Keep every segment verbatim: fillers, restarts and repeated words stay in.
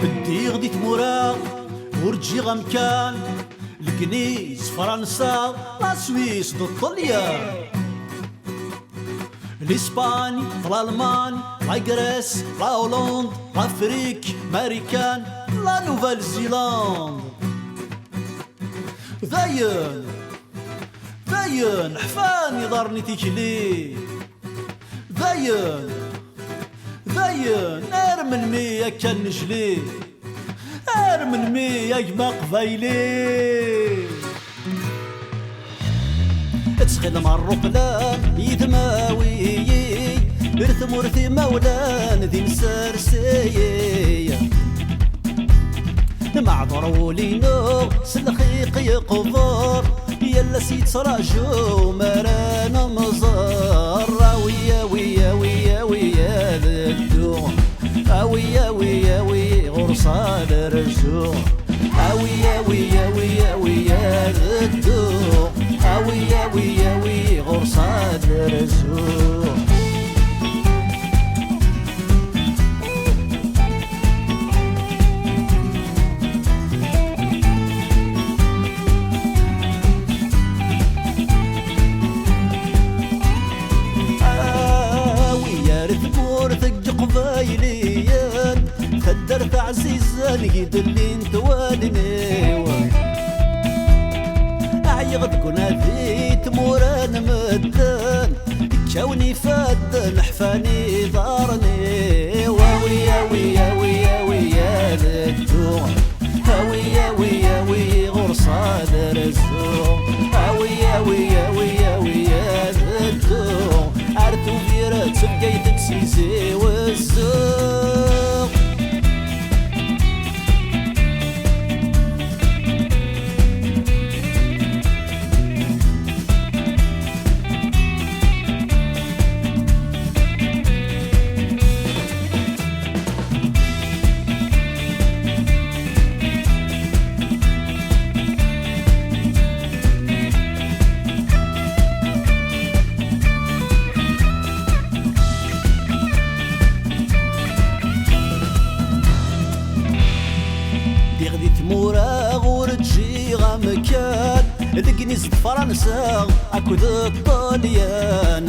Ddiɣ di tmura ur ǧǧiɣ amkan. Legliz, Fransa, la Suisse d Ṭṭelyan, l'Espagne, l'Allemagne, la Grèce, la Hollande, l'Afrique, Marikan, la Nouvelle-Zélande. Dayen, dayen ḥfan iḍarren i tikli. Dayen, dayen, ar melmi akka nnejli? Ar melmi a gma aqbayli? Ttxil Merruqlan yidmawi-yi, ar tmurt imawlan di nsers-iyi. Meɛdur wul-inu s lxiq yeqber, yal ass yettraǧu mi ara nemẓer. Awi, awi, awi, awi, ad dduɣ. Awi, awi, awi, ɣur-s ad rzuɣ. Awi, awi, awi, awi, ad dduɣ. Awi, awi, awi, ɣur-s ad rzuɣ. Awi ar tmurt n Iqbayliyen, taddart ɛzizen i d-llint wallen-iw. Ɛyiɣ deg unadi tmura n medden, kkawen ifadden ḥfan iḍarren-iw. Awi, awi, awi, awi, ad dduɣ. Awi, awi, awi, ɣur-s ad rzuɣ. Awi, awi, awi, awi, ad dduɣ. Ar Tubiret, Bgayet d Tizi Wezzu. Ddiɣ di tmura ur ǧǧiɣ amkan, Legliz d Fransa akked Ṭṭelyan,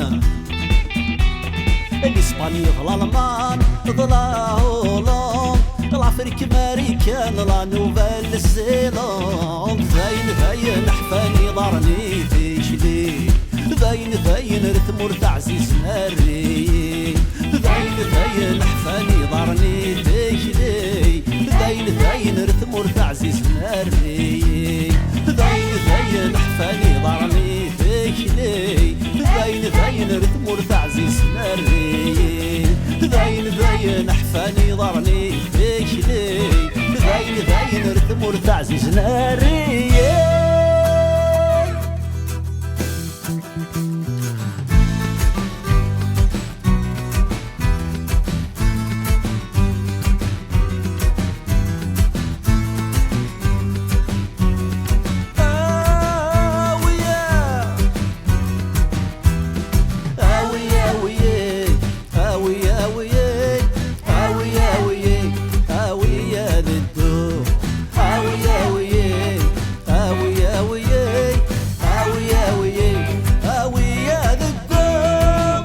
l'Espagne d l'Alman d la Hollande, l'Afrique, Marikan, la Nouvelle-Zélande. Dayen, dayen ḥfan iḍarren i tikli. Dayen, dayen ar tmurt ɛzizen ar-iyi. Dayen, dayen ḥfan iḍarren i tikli. Dayen, dayen ar tmurt ɛzizen ar-iyi. Dayen, dayen ḥfan iḍarren i tikli. Dayen, dayen ar tmurt ɛzizen ar-iyi. Dayen, dayen ḥfan iḍarren i tikli. Dayen, dayen ar tmurt ɛzizen ar-iyi. Awi, awi, awi, ad dduɣ. Awi, awi, awi, awi, awi, awi, awi, ad dduɣ.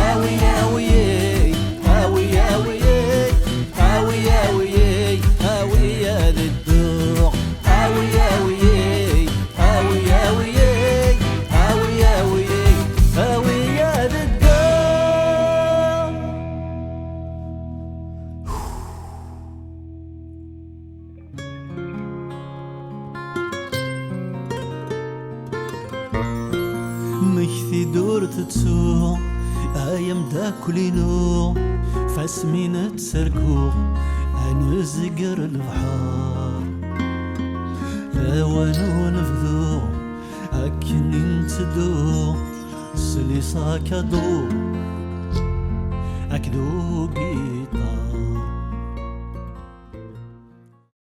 Awi, awi, awi, awi, awi, awi, awi, ad dduɣ. Awi, awi, awi, awi, awi, awi, awi, ad dduɣ. Mmekti-d ur tettu, ay ameddakel-inu, f asmi nettargu ad nezger lebḥer. Lawan unebdu akken i nteddu, slis akadu akked ugiṭar.